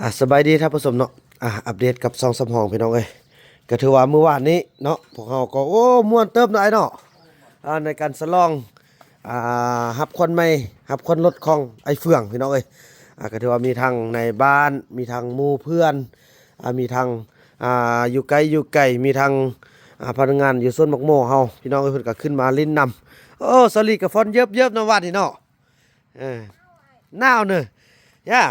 ອ່າ ສະບາຍດີທ່ານຜູ້ຊົມເນາະ ອ່າ ອັບເດດກັບຊ່ອງສຳຮອງ ພີ່ນ້ອງເອີຍ. ກໍຖືວ່າມື້ວານນີ້ເນາະ ພວກເຮົາກໍ ໂອ້ ມ່ວນເຕີບເນາະ ອ້າຍເນາະ ອ່າ ໃນການສະຫຼອງ ອ່າ ຮັບຂວັນໃໝ່ ຮັບຂວັນລົດຂອງອ້າຍເຟືອງ ພີ່ນ້ອງເອີຍ. ອ່າ ກໍຖືວ່າມີທັງໃນບ້ານ ມີທັງໝູ່ເພື່ອນ ອ່າ ມີທັງ ອ່າ ຢູ່ໃກ້ຢູ່ໄກ ມີທັງ ອ່າ ພະນັກງານຢູ່ສວນໝາກໂມເຮົາ ພີ່ນ້ອງເອີຍ ເພິ່ນກໍຂຶ້ນມາຫຼິ້ນນຳ. ໂອ້ ສາລີກໍຟ້ອນເຍີບໆ ນຳວັດນີ້ເນາະ. ເອີ ໜາວເນີ ຢ່າ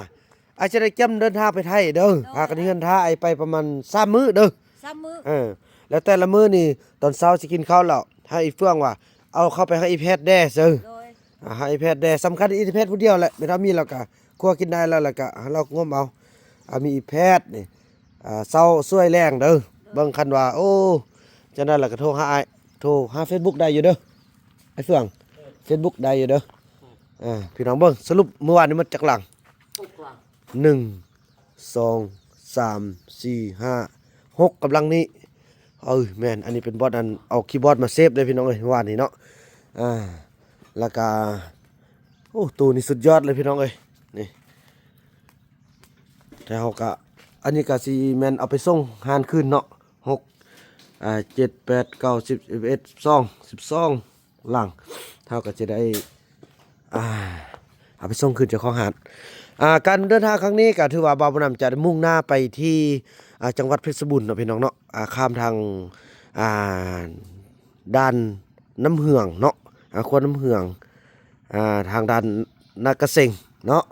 ອາດຈະໄດ້ກຽມເດີນທາງໄປໄທເດີ ໂດຍ ພາກັນເຮືອນຖ້າອ້າຍໄປປະມານສາມມື້ເດີ ສາມມື້ ເອີ ແລ້ວແຕ່ລະມື້ນີ້ ຕອນເຊົ້າຊິກິນເຂົ້າແລ້ວ ໃຫ້ອີເຟືອງວ່າ ເອົາເຂົ້າໄປໃຫ້ອີແພດແດ່ເຊີ ໂດຍ ອ່າ ໃຫ້ອີແພດແດ່ ສຳຄັນອີແພດຜູ້ດຽວແຫຼະ ແມ່ນເຮົາມີແລ້ວກະຄົວກິນໄດ້ແລ້ວ ແລ້ວກະໃຫ້ລາວງົມເອົາ ອ່າ ມີອີແພດນີ້ ອ່າ ເຊົ້າສວຍແລງເດີ ໂດຍ ເບິ່ງຄັນວ່າ ໂອ້ ຈັ່ງໃດລະກະໂທຫາອ້າຍ ໂທຫາເຟສບຸກໄດ້ຢູ່ເດີ ອ້າຍເຟືອງ ເຟສບຸກໄດ້ຢູ່ເດີ. ອ່າ ພີ່ນ້ອງເບິ່ງ ສະຫຼຸບມື້ວານນີ້ໝົດຈັກຫຼັງ? ຫົກຫຼັງ ໜຶ່ງ ສອງ ສາມ ສີ່ ຫ້າ ຫົກ ກັບຫຼັງນີ້. ເອີ ແມ່ນ ອັນນີ້ເປັນບອດ ອັນເອົາຄີບອດມາເຊບເດ້ ພີ່ນ້ອງເອີຍ ມື້ວານນີ້ເນາະ. ອ່າ ແລ້ວກະ ໂອ້ ໂຕນີ້ສຸດຍອດເລີຍ ພີ່ນ້ອງເອີຍ ນີ້ ແລ້ວເຮົາກະ ອັນນີ້ກະຊິແມ່ນເອົາໄປສົ່ງຮ້ານຄືນເນາະ ຫົກ ອ່າ ເຈັດ ແປດ ເກົ້າ ສິບ ສິບເອັດ ສິບສອງ ສິບສອງ ຫຼັງ ເຮົາກໍຈະໄດ້ ອ່າ ເອົາໄປສົ່ງຄືນເຈົ້າຂອງຮ້ານ. ອ່າ ການເດີນທາງຄັ້ງນີ້ກໍຖືວ່າບ່າວບຸນນຳຈະໄດ້ມຸ່ງໜ້າໄປທີ່ ອ່າ ຈັງຫວັດເພັດຊະບູນເນາະ ພີ່ນ້ອງເນາະ ອ່າ ຂ້າມທາງ ອ່າ ດ່ານນ້ຳເຫືອງເນາະ ອ່າ ຂົວນ້ຳເຫືອງ ອ່າ ທາງດ່ານນາກະເຊັງເນາະ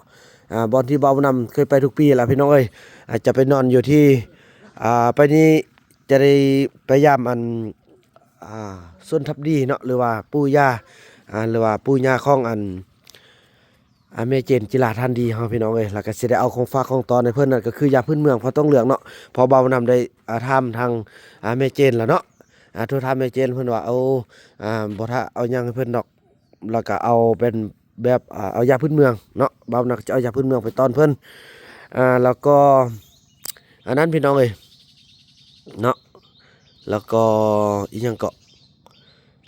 ອ່າ ບ່ອນທີ່ບ່າວບຸນນຳເຄີຍໄປທຸກປີລະ ພີ່ນ້ອງເອີຍ. ອ່າ ຈະໄປນອນຢູ່ທີ່ ອ່າ ໄປນີ້ຈະໄດ້ໄປຢາມ ອັນ ອ່າ ສວນທັບດີເນາະ ຫຼືວ່າປູ່ຍ່າ ອ່າ ຫຼືວ່າປູ່ຍ່າຂອງ ອັນ ອ່າ ແມ່ເຈນ ຈິລາທານດີເຮົາ ພີ່ນ້ອງເອີຍ ແລ້ວກໍຊິໄດ້ເອົາຂອງຝາກຂອງຕ້ອນໃຫ້ເພິ່ນ ນັ້ນກໍຄືຢາພື້ນເມືອງເຜົ່າຕົງເຫຼືອງເນາະ ເພາະບ່າວບຸນນຳໄດ້ ອ່າ ຖາມທາງ ອ່າ ແມ່ເຈນແລ້ວເນາະ ອ່າ ໂທຖາມແມ່ເຈນ ເພິ່ນວ່າ ເອົາ ອ່າ ບໍ່ຖ້າເອົາຫຍັງໃຫ້ເພິ່ນດອກ ແລ້ວກໍເອົາເປັນແບບ ອ່າ ເອົາຢາພື້ນເມືອງເນາະ ບ່າວນຳຈະເອົາຢາພື້ນເມືອງໄປຕ້ອນເພິ່ນ ອ່າ ແລ້ວກໍ ອັນນັ້ນ ພີ່ນ້ອງເອີຍເນາະ ແລ້ວກໍອີຫຍັງເກາະ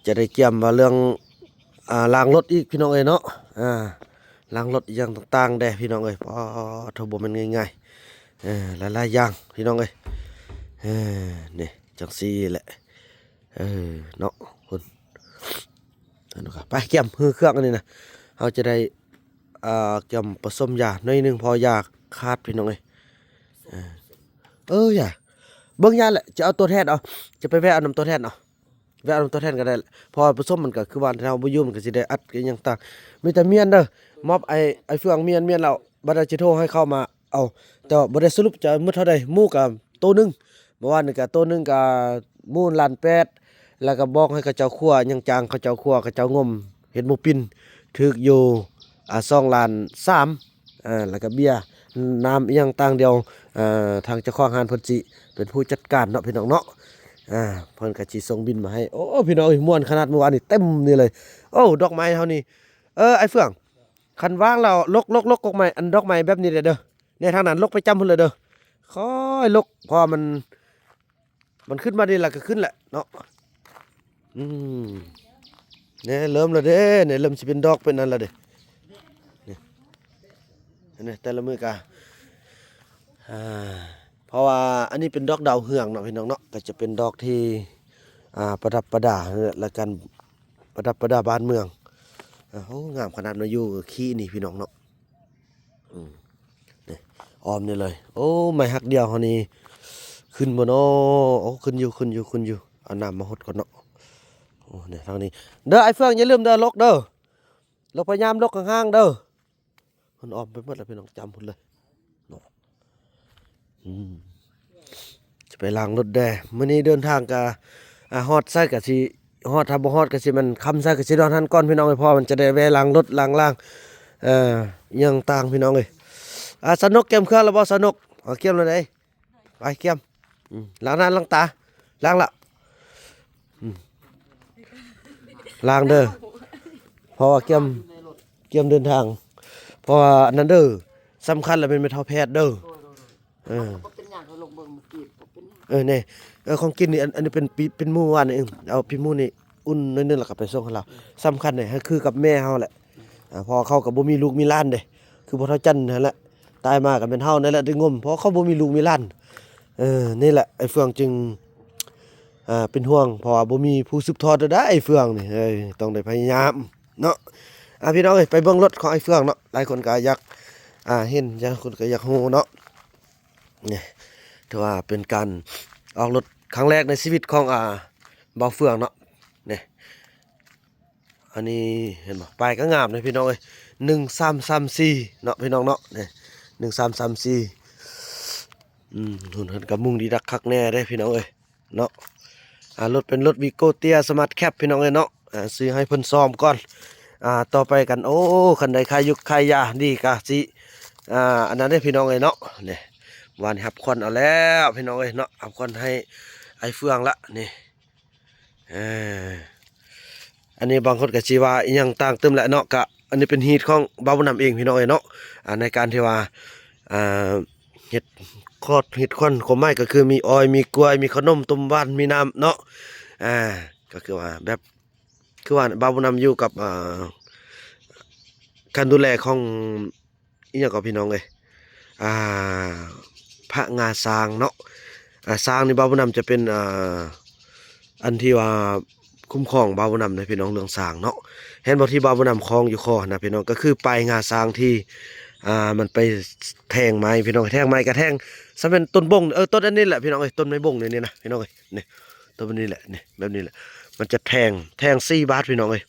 ຈະໄດ້ກຽມວ່າເລື່ອງ ອ່າ ລ້າງລົດອີກ ພີ່ນ້ອງເອີຍເນາະ ອ່າ ລ້າງລົດອີຫຍັງຕ່າງໆແດ່ ພີ່ນ້ອງເອີຍ. ປາໂທ ບໍ່ແມ່ນງ່າຍໆ ເອີ ຫຼາຍໆຢ່າງ ພີ່ນ້ອງເອີຍ ເອີ ນີ້ ຈັ່ງຊີ້ແຫຼະ ເອີ ເນາະ ພຸ້ນ ໄປກຽມຮືເຄື່ອງອັນນີ້ນະ ເຮົາຈະໄດ້ ອ່າ ກຽມປະສົມຢາໜ້ອຍໜຶ່ງ ເພາະຢາຂາດ ພີ່ນ້ອງເອີຍ ເອີ ເອີ ຢາ ເບິ່ງຢາແຫຼະ ຈະເອົາໂຕແທນເອົາ ຈະໄປແວະເອົານຳໂຕແທນເອົາ ແວະເອົານຳໂຕແທນກໍໄດ້ ເພາະວ່າປະສົມມັນກໍຄືວ່າເຮົາບໍ່ຢູ່ ມັນກໍຊິໄດ້ອັດ ກໍຫຍັງຕ່າງ ມີແຕ່ມ້ຽນເດີ ມອບໄອ້ ໄອ້ເຟືອງ ມ້ຽນ ມ້ຽນແລ້ວ ບັດໃດຊິໂທໃຫ້ເຂົາມາເອົາ ແຕ່ວ່າບໍ່ໄດ້ສະຫຼຸບຈະໝົດເທົ່າໃດ ໝູກະໂຕໜຶ່ງ ເມື່ອວານນີ້ກະໂຕໜຶ່ງກະໝູລ້ານແປດ ແລ້ວກະບອກໃຫ້ເຂົາເຈົ້າຂົ້ວຫຍັງ ຈ້າງເຂົາເຈົ້າຂົ້ວ ເຂົາເຈົ້າງົມເຮັດໝູປີ້ນ ຖືກຢູ່ ອ່າ ສອງລ້ານສາມ ອ່າ ແລ້ວກະເບຍ ນ້ຳອີ່ຫຍັງຕ່າງດຽວ ອ່າ ທາງເຈົ້າຂອງຮ້ານເພິ່ນຊິເປັນຜູ້ຈັດການເນາະ ພີ່ນ້ອງເນາະ ອ່າ ເພິ່ນກໍຊິສົ່ງບິນມາໃຫ້. ໂອ້ ພີ່ນ້ອງເອີຍ ມ່ວນຂະໜາດ ມື້ວານນີ້ເຕັມນີ້ເລີຍ. ໂອ້ ດອກໄມ້ເຮົານີ້ ເອີ ອ້າຍເຟືອງ ຄັນວ່າງແລ້ວ ລົກ ລົກ ລົກ ດອກໄມ້ ອັນດອກໄມ້ແບບນີ້ເດີ ແນ່ ທາງນັ້ນ ລົກໄປຈ້ຳພຸ້ນເລີຍເດີ ຄ່ອຍລົກ ເພາະວ່າມັນ ມັນຂຶ້ນມານີ້ລະກໍຂຶ້ນແຫຼະເນາະ. ອືມ ແນ່ ເລີ່ມແລ້ວເດ້ ແນ່ ເລີ່ມຊິເປັນດອກເປັນອັນແລ້ວເດ້ ນີ້ ເຫັນໄໝ ແຕ່ລະມື້ກະ ອ່າ ເພາະວ່າອັນນີ້ເປັນດອກດາວເຮືອງເນາະ ພີ່ນ້ອງເນາະ ກໍຈະເປັນດອກທີ່ ອ່າ ປະດັບປະດາ ແລະ ການປະດັບປະດາບ້ານເມືອງ. ໂອ້ ງາມຂະໜາດ ມາຢູ່ຂີ້ນີ້ ພີ່ນ້ອງເນາະ. ອືມ ນີ້ ອ້ອມນີ້ເລີຍ. ໂອ້ ໄມ້ຮັກດຽວເຮົານີ້ຂຶ້ນບໍ່ເນາະ? ໂອ້ ຂຶ້ນຢູ່ ຂຶ້ນຢູ່ ຂຶ້ນຢູ່. ເອົານ້ຳມາຫົດກ່ອນເນາະ. ໂອ້ ນີ້ທາງນີ້ເດີ ອ້າຍເຟືອງ ຢ່າລືມເດີ ລົກເດີ ລົກ ພະຍາຍາມລົກຫ່າງໆເດີ. ມັນອ້ອມໄປໝົດແລ້ວ ພີ່ນ້ອງ ຈ້ຳພຸ້ນເລີຍເນາະ. ອືມ ຈະໄປລ້າງລົດແດ່. ມື້ນີ້ເດີນທາງກະ ອ່າ ຮອດໃສກະຊິຮອດ ຖ້າບໍ່ຮອດກະຊິແມ່ນຄ່ຳໃສກະຊິນອນຫັ້ນກ່ອນ ພີ່ນ້ອງເອີຍ ເພາະມັນຈະໄດ້ແວ່ລ້າງລົດ ລ້າງ ລ້າງ ເອີ ອີ່ຫຍັງຕ່າງ ພີ່ນ້ອງເອີຍ. ອ່າ ສາວນົກ ກຽມເຄື່ອງແລ້ວບໍ່ ສາວນົກ? ເອົາ ກຽມແລ້ວໃດ໋ ໄປ ກຽມ. ອືມ ລ້າງໜ້າລ້າງຕາ ລ້າງລະ. ອືມ ລ້າງເດີ ເພາະວ່າກຽມ ກຽມເດີນທາງ ເພາະວ່າອັນນັ້ນເດີ ສຳຄັນລະແມ່ນແມ່ເຖົ້າແພດເດີ. ເອີ ບໍ່ເປັນຫຍັງ ເຮົາລົງເບິ່ງ ມັນກີບບໍ່ເປັນຫຍັງ. ເອີ ແນ່ ເອີ ຂອງກິນນີ້ ອັນ ອັນນີ້ເປັນປີ ເປັນໝູຫວານນີ້ ເອີ ເອົາປີໝູນີ້ອຸ່ນໜ້ອຍໜຶ່ງ ແລ້ວກໍໄປສົ່ງໃຫ້ລາວ. ສຳຄັນເດ້ ໃຫ້ຄືກັບແມ່ເຮົາແຫຼະ ອ່າ ເພາະວ່າເຂົາກໍບໍ່ມີລູກມີຫຼານເດ້ ຄືພໍ່ເຖົ້າຈັນຫັ້ນແຫຼະ. ຕາຍມາກໍແມ່ນເຮົານັ້ນແຫຼະໄດ້ງົມ ເພາະເຂົາບໍ່ມີລູກມີຫຼານ. ເອີ ນີ້ແຫຼະ ອ້າຍເຟືອງຈຶ່ງ ອ່າ ເປັນຫ່ວງ ເພາະວ່າບໍ່ມີຜູ້ສືບທອດແລ້ວໄດ໋ ອ້າຍເຟືອງນີ້ ເອີ ຕ້ອງໄດ້ພະຍາຍາມເນາະ. ອ່າ ພີ່ນ້ອງເອີຍ ໄປເບິ່ງລົດຂອງອ້າຍເຟືອງເນາະ ຫຼາຍຄົນກໍຢາກ ອ່າ ເຫັນ ຫຼາຍຄົນກໍຢາກຮູ້ເນາະ. ນີ້ ຖືວ່າເປັນການອອກລົດຄັ້ງແລກໃນຊີວິດຂອງ ອ່າ ບ່າວເຟືອງເນາະ. ນີ້ ອັນນີ້ເຫັນບໍ່ ປ້າຍກໍງາມເດ້ພີ່ນ້ອງເອີຍ ໜຶ່ງສາມສາມສີ່ເນາະ ພີ່ນ້ອງເນາະ. ນີ້ ໜຶ່ງສາມສາມສີ່ ອືມ ເພິ່ນກໍມຸງດີດັກຄັກແນ່ເດ້ພີ່ນ້ອງເອີຍເນາະ. ອ່າ ລົດເປັນລົດວີໂກ້ເຕ້ຍສະມາດແຄັບ ພີ່ນ້ອງເອີຍເນາະ. ອ່າ ຊື້ໃຫ້ເພິ່ນຊ້ອມກ່ອນ ອ່າ ຕໍ່ໄປກັນ ໂອ້ ຄັນໄດ້ຂາຍຢູກຂາຍຢາດີກະຊິ ອ່າ ອັນນັ້ນເດ້ພີ່ນ້ອງເອີຍເນາະ. ນີ້ ວານຮັບຂວັນເອົາແລ້ວພີ່ນ້ອງເອີຍເນາະ ຮັບຂວັນໃຫ້ອ້າຍເຟືອງລະນີ້. ເອີ ອັນນີ້ບາງຄົນກໍຊິວ່າອີ່ຫຍັງຕ່າງຕື່ມແຫຼະເນາະ ກະອັນນີ້ເປັນຮີດຂອງບ່າວບຸນນຳເອງພີ່ນ້ອງເອີຍເນາະ. ອ່າ ໃນການທີ່ວ່າ ອ່າ ເຮັດຂອດເຮັດຂວັນ ຄວາມໝາຍກໍຄືມີອ້ອຍ ມີກ້ວຍ ມີເຂົ້າໜົມ ຕົ້ມຫວານ ມີນ້ຳເນາະ. ອ່າ ກໍຄືວ່າແບບ ຄືວ່າບ່າວບຸນນຳຢູ່ກັບ ອ່າ ການດູແລຂອງ ອີ່ຫຍັງກໍພີ່ນ້ອງເອີຍ ອ່າ ພະງາຊ້າງເນາະ. ອ່າ ຊ້າງນີ້ບ່າວບຸນນຳຈະເປັນ ອ່າ ອັນທີ່ວ່າຄຸ້ມຄອງບ່າວບຸນນຳເດ້ພີ່ນ້ອງ ເລື່ອງຊ້າງເນາະ. ເຫັນບໍ່ທີ່ບ່າວບຸນນຳຄອງຢູ່ຄໍຫັ້ນນະພີ່ນ້ອງ ກໍຄືປ້າຍງາຊ້າງທີ່ ອ່າ ມັນໄປແທງໄມ້ພີ່ນ້ອງ ແທງໄມ້ກະແທງ ສ່ຳເປັນຕົ້ນບົງ ເອີ ຕົ້ນອັນນີ້ແຫຼະພີ່ນ້ອງເອີຍ ຕົ້ນໄມ້ບົງນີ້ນະພີ່ນ້ອງເອີຍ. ນີ້ ຕົ້ນນີ້ແຫຼະ ນີ້ ແບບນີ້ແຫຼະ ມັນຈະແທງ ແທງສີ່ບາດພີ່ນ້ອງເອີຍ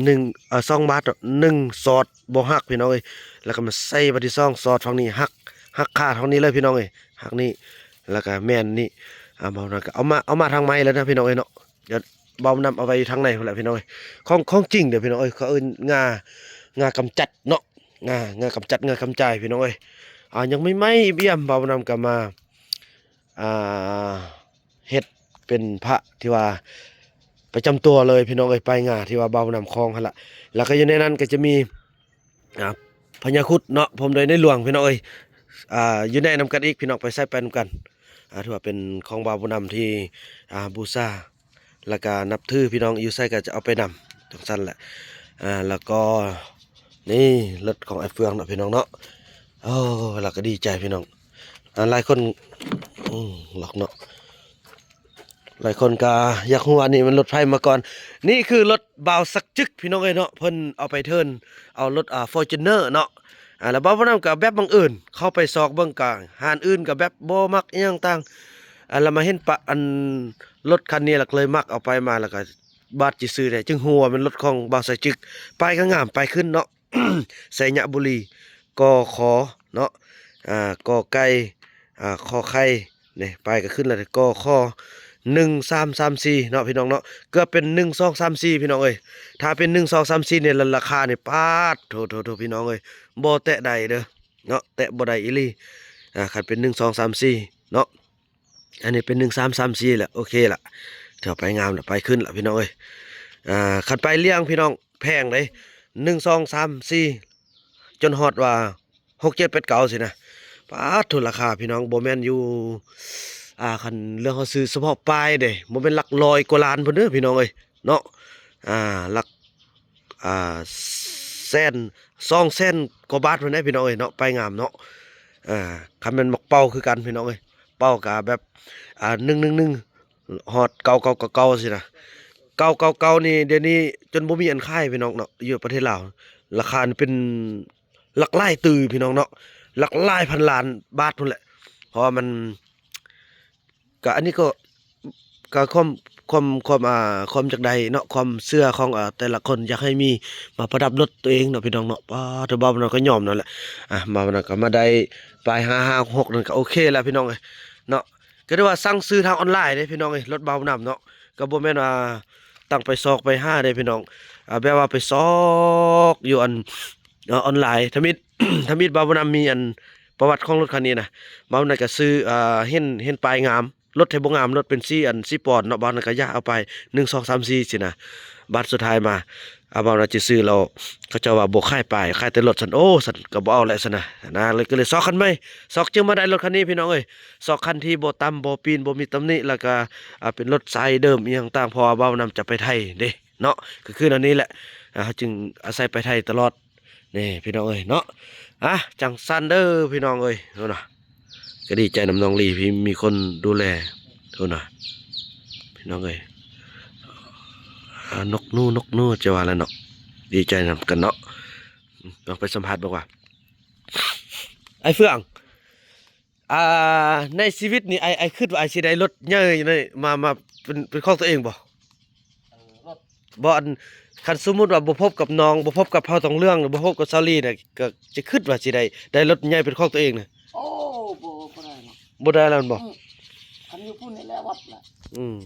ໜຶ່ງ ເອີ ສອງບາດເນາະ ໜຶ່ງສອດບໍ່ຫັກພີ່ນ້ອງເອີຍ ແລ້ວກໍມາໃສ່ບາດທີສອງ ສອດຝັ່ງນີ້ຫັກ ຫັກຄາທາງນີ້ເລີຍພີ່ນ້ອງເອີຍ ຫັກນີ້ ແລ້ວກໍແມ່ນນີ້. ອ່າ ບ່າວນຳກໍເອົາມາ ເອົາມາທາງໃໝ່ແລ້ວນະພີ່ນ້ອງເອີຍເນາະ. ດຽວບ່າວນຳເອົາໄວ້ຢູ່ທາງໃນພຸ້ນແຫຼະພີ່ນ້ອງເອີຍ ຂອງ ຂອງຈິງເດີພີ່ນ້ອງເອີຍ ເຂົາເອີ້ນງາ ງາກຳຈັດເນາະ ງາ ງາກຳຈັດ ງາກຳຈາຍພີ່ນ້ອງເອີຍ. ອ່າ ຍັງໃໝ່ໆ ຢ້ຽມໆ ບ່າວນຳກໍມາ ອ່າ ເຮັດເປັນພະທີ່ວ່າປະຈຳຕົວເລີຍພີ່ນ້ອງເອີຍ ປ້າຍງາທີ່ວ່າບ່າວບຸນນຳຄອງຫັ້ນລະ. ແລ້ວກໍຢູ່ໃນນັ້ນກໍຈະມີ ອ່າ ພະຍາຄຸດເນາະ ພ້ອມດ້ວຍໃນຫຼວງພີ່ນ້ອງເອີຍ ອ່າ ຢູ່ໃນນຳກັນອີກພີ່ນ້ອງ ໄປໃສ່ໄປນຳກັນ. ອ່າ ຖືວ່າເປັນຂອງບ່າວບຸນນຳທີ່ ອ່າ ບູຊາ ແລ້ວກໍນັບຖືພີ່ນ້ອງ ຢູ່ໃສກໍຈະເອົາໄປນຳ ຈັ່ງຊັ້ນແຫຼະ. ອ່າ ແລ້ວກໍນີ້ລົດຂອງອ້າຍເຟືອງເນາະພີ່ນ້ອງເນາະ ໂອ້ ແລ້ວກໍດີໃຈພີ່ນ້ອງ. ອ່າ ຫຼາຍຄົນ ອືມ ລັກເນາະ ຫຼາຍຄົນກໍຢາກຮູ້ວ່ານີ້ມັນລົດໃຜມາກ່ອນ. ນີ້ຄືລົດບ່າວສັກຈຶກພີ່ນ້ອງເອີຍເນາະ ເພິ່ນເອົາໄປເທີນເອົາລົດ ອ່າ ຟໍຈູນເນີເນາະ. ອ່າ ແລ້ວບ່າວບຸນນຳກໍແບບບັງເອີນ ເຂົ້າໄປຊອກເບິ່ງກະຮ້ານອື່ນກໍແບບບໍ່ມັກອີ່ຫຍັງຕ່າງ ອ່າ ແລ້ວມາເຫັນປະ ອັນ ລົດຄັນນີ້ ແລ້ວກໍເລີຍມັກເອົາໄປມາ ແລ້ວກໍບາດຊິຊື້ແດ່ ຈຶ່ງຮູ້ວ່າແມ່ນລົດຂອງບ່າວໄຊຈຶກ. ປ້າຍກໍງາມ ປ້າຍຂຶ້ນເນາະ ໄຊຍະບູລີ ກຂ ເນາະ ອ່າ ກໄກ່ ອ່າ ຂໍໄຂ່ ນີ້ ປ້າຍກໍຂຶ້ນແລ້ວ ກຂ ໜຶ່ງສາມສາມສີ່ເນາະ ພີ່ນ້ອງເນາະ. ເກືອບເປັນໜຶ່ງສອງສາມສີ່ ພີ່ນ້ອງເອີຍ. ຖ້າເປັນໜຶ່ງສອງສາມສີ່ນີ້ລະ ລາຄານີ້ ປາດໂທ້ໆ ພີ່ນ້ອງເອີຍ ບໍ່ແຕະໄດ້ເດີເນາະ ແຕະບໍ່ໄດ້ອີ່ຫຼີ. ອ່າ ຄັນເປັນໜຶ່ງສອງສາມສີ່ເນາະ ອັນນີ້ເປັນໜຶ່ງສາມສາມສີ່ແຫຼະ ໂອເຄລະ ຖືວ່າໄປງາມລະ ໄປຂຶ້ນລະ ພີ່ນ້ອງເອີຍ. ອ່າ ຄັນໄປລຽງ ພີ່ນ້ອງ ແພງເດ້ ໜຶ່ງສອງສາມສີ່ ຈົນຮອດວ່າ ຫົກເຈັດແປດເກົ້າຊີ້ນະ. ປາດໂທ້ ລາຄາພີ່ນ້ອງ ບໍ່ແມ່ນຢູ່ ອ່າ ຄັນເລື່ອງເຮົາຊື້ສະເພາະປ້າຍເດ້ ບໍ່ແມ່ນຫຼັກຮ້ອຍກວ່າລ້ານພຸ້ນເດີພີ່ນ້ອງເອີຍເນາະ. ອ່າ ຫຼັກ ອ່າ ແສນ ສອງແສນກວ່າບາດພຸ້ນເດ້ພີ່ນ້ອງເອີຍເນາະ ປ້າຍງາມເນາະ. ອ່າ ຄັນແມ່ນໝາກເປົ້າຄືກັນພີ່ນ້ອງເອີຍ ເປົ້າກະແບບ ອ່າ ໜຶ່ງໜຶ່ງໜຶ່ງ ຮອດເກົ້າເກົ້າເກົ້າເກົ້າຊີ້ນະ. ເກົ້າເກົ້າເກົ້ານີ້ ດຽວນີ້ຈົນບໍ່ມີອັນຂາຍພີ່ນ້ອງເນາະ ຢູ່ປະເທດລາວ ລາຄານີ້ເປັນ ຫຼັກຫຼາຍຕື້ພີ່ນ້ອງເນາະ ຫຼັກຫຼາຍພັນລ້ານບາດພຸ້ນແຫຼະ. ເພາະວ່າມັນ ກະອັນນີ້ກໍ ກະຄວາມ ຄວາມ ຄວາມ ອ່າ ຄວາມຢາກໄດ້ເນາະ ຄວາມເຊື່ອຂອງ ອ່າ ແຕ່ລະຄົນ ຢາກໃຫ້ມີມາປະດັບລົດຕົວເອງເນາະ ພີ່ນ້ອງເນາະ. ປ້າ ແຕ່ບ່າວບຸນນຳກໍຍອມນັ້ນແຫຼະ ອ່າ ບ່າວບຸນນຳກໍມາໄດ້ປ້າຍຫ້າຫ້າຫົກນັ້ນ ກໍໂອເຄແລ້ວ ພີ່ນ້ອງເອີຍເນາະ. ກໍຖືວ່າສັ່ງຊື້ທາງອອນລາຍເດ້ພີ່ນ້ອງເອີຍ ລົດບ່າວບຸນນຳເນາະ ກໍບໍ່ແມ່ນວ່າຕັ້ງໄປຊອກໄປຫາເດ້ພີ່ນ້ອງ. ອ່າ ແບບວ່າໄປຊອກຢູ່ອັນ ເອີ ອອນລາຍ ທຳອິດ ທຳອິດບ່າວບຸນນຳມີອັນປະຫວັດຂອງລົດຄັນນີ້ນະ ບ່າວນັ້ນກໍຊື້ ອ່າ ເຫັນ ເຫັນປ້າຍງາມ ລົດແທ້ບໍ່ງາມ ລົດເປັນສີອັນ ສີປອນເນາະ ບ່າວນັ້ນກໍຢາກເອົາໄປ ໜຶ່ງສອງສາມສີ່ຊີ້ນະ. ບາດສຸດທ້າຍມາ ອ່າ ບ່າວນັ້ນຈະຊື້ແລ້ວ ເຂົາເຈົ້າວ່າບໍ່ຂາຍປ້າຍ ຂາຍແຕ່ລົດຊັ້ນ ໂອ້ ຊັ້ນກໍບໍ່ເອົາແຫຼະຊັ້ນນະ ນະ ເລີຍ ກໍເລີຍຊອກຄັນໃໝ່ ຊອກຈຶ່ງມາໄດ້ລົດຄັນນີ້ພີ່ນ້ອງເອີຍ. ຊອກຄັນທີ່ບໍ່ຕ່ຳບໍ່ປີນ ບໍ່ມີຕຳໜິ ແລ້ວກະ ອ່າ ເປັນລົດສາຍເດີມອີ່ຫຍັງຕ່າງ ເພາະວ່າບ່າວນຳຈະໄປໄທເດ້ເນາະ ກໍຄືແນວນີ້ແຫຼະ ອ່າ ເຮົາຈຶ່ງອາໄສໄປໄທຕະຫຼອດ ນີ້ພີ່ນ້ອງເອີຍເນາະ ອ່າ ຈັ່ງຊັ້ນເດີພີ່ນ້ອງເອີຍ ເນາະ ກໍດີໃຈນຳນ້ອງລີທີ່ມີຄົນດູແລ ພຸ້ນນະ ພີ່ນ້ອງເອີຍ ອ່າ ນົກໜູ ນົກໜູ ຈະວ່າແລ້ວເນາະ ດີໃຈນຳກັນເນາະ ອືມ ຕ້ອງໄປສຳພາດເບິ່ງວ່າ ອ້າຍເຟືອງ ອ່າ ໃນຊີວິດນີ້ ອ້າຍ ອ້າຍຄິດວ່າອ້າຍຊິໄດ້ລົດໃຫຍ່ໃນ ມາ ມາເປັນ ເປັນຂອງຕົວເອງບໍ່? ເອີ ລົດ ບໍ່ ອັນ ຄັນສົມມຸດວ່າບໍ່ພົບກັບນ້ອງ ບໍ່ພົບກັບເຜົ່າຕອງເຫຼືອງ ບໍ່ພົບກັບຊາວລີນະ ກໍຈະຄິດວ່າຊິໄດ້ ໄດ້ລົດໃຫຍ່ເປັນຂອງຕົວເອງນະ? ໂອ້ ບໍ່ ບໍ່ໄດ້ເນາະ ບໍ່ໄດ້ແລ້ວແມ່ນບໍ່? ອືມ ຄັນຢູ່ພຸ້ນນີ້ແຫຼະວັດລະ ອືມ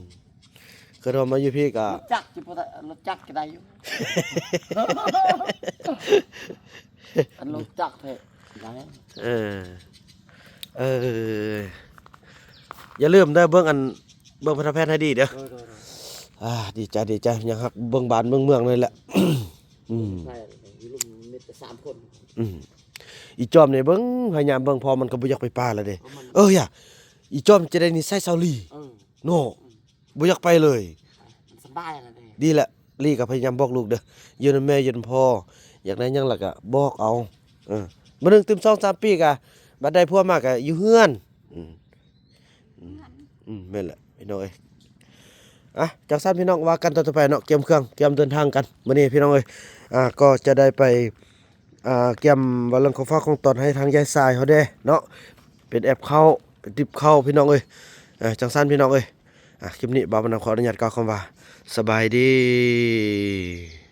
ຄືວ່າມາຢູ່ພີ້ກໍ ລົດຈັກຊິບໍ່ໄດ້ ລົດຈັກກໍໄດ້ຢູ່ ອັນລົດຈັກແທ້ ເອີ ເອີ ຢ່າລືມເດີ ເບິ່ງອັນ ເບິ່ງພັນທະແພດໃຫ້ດີເດີ ໂດຍ ໂດຍ ໂດຍ ອ່າ ດີໃຈ ດີໃຈ ຍັງຮັກເບິ່ງບ້ານເບິ່ງເມືອງນີ້ແຫຼະ ອືມ ໃຊ່ ຢູ່ລຸ່ມມີແຕ່ສາມຄົນ ອືມ ອີຈອມນີ້ເບິ່ງ ພະຍາຍາມເບິ່ງ ເພາະມັນກໍບໍ່ຢາກໄປປ່າແລ້ວເດ້ ເອີ ຢ່າ ອີຈອມຈະໄດ້ນິໄສຊາວລີ ເອີ ເນາະ ອືມ ບໍ່ຢາກໄປເລີຍ ມັນສະບາຍແລ້ວເດ້ ດີແຫຼະ ລີກໍພະຍາຍາມບອກລູກເດີ ຢູ່ນຳແມ່ຢູ່ນຳພໍ່ ຢາກໄດ້ຫຍັງລະກໍບອກເອົາ ເອີ ມື້ໜຶ່ງຕື່ມສອງສາມປີກໍ ບັດໄດ້ຜົວມາກໍຢູ່ເຮືອນ ອືມ ອືມ ອືມ ແມ່ນແຫຼະພີ່ນ້ອງເອີຍ ອ່ະ ຈັ່ງຊັ້ນພີ່ນ້ອງ ວ່າກັນຕອນຕໍ່ໄປເນາະ ກຽມເຄື່ອງ ກຽມເດີນທາງກັນ ມື້ນີ້ພີ່ນ້ອງເອີຍ ອ່າ ກໍຈະໄດ້ໄປ ອ່າ ກຽມວ່າເລື່ອງຂອງຝາກຂອງຕ້ອນໃຫ້ທາງຍາຍຊາຍເຮົາແດ່ເນາະ ເປັນແອັບເຂົ້າ ເປັນຕິບເຂົ້າພີ່ນ້ອງເອີຍ ເອີ ຈັ່ງຊັ້ນພີ່ນ້ອງເອີຍ ອ່າ ຄລິບນີ້ບ່າວບັນດາຂໍອະນຸຍາດກ່າວຄຳວ່າ ສະບາຍດີ.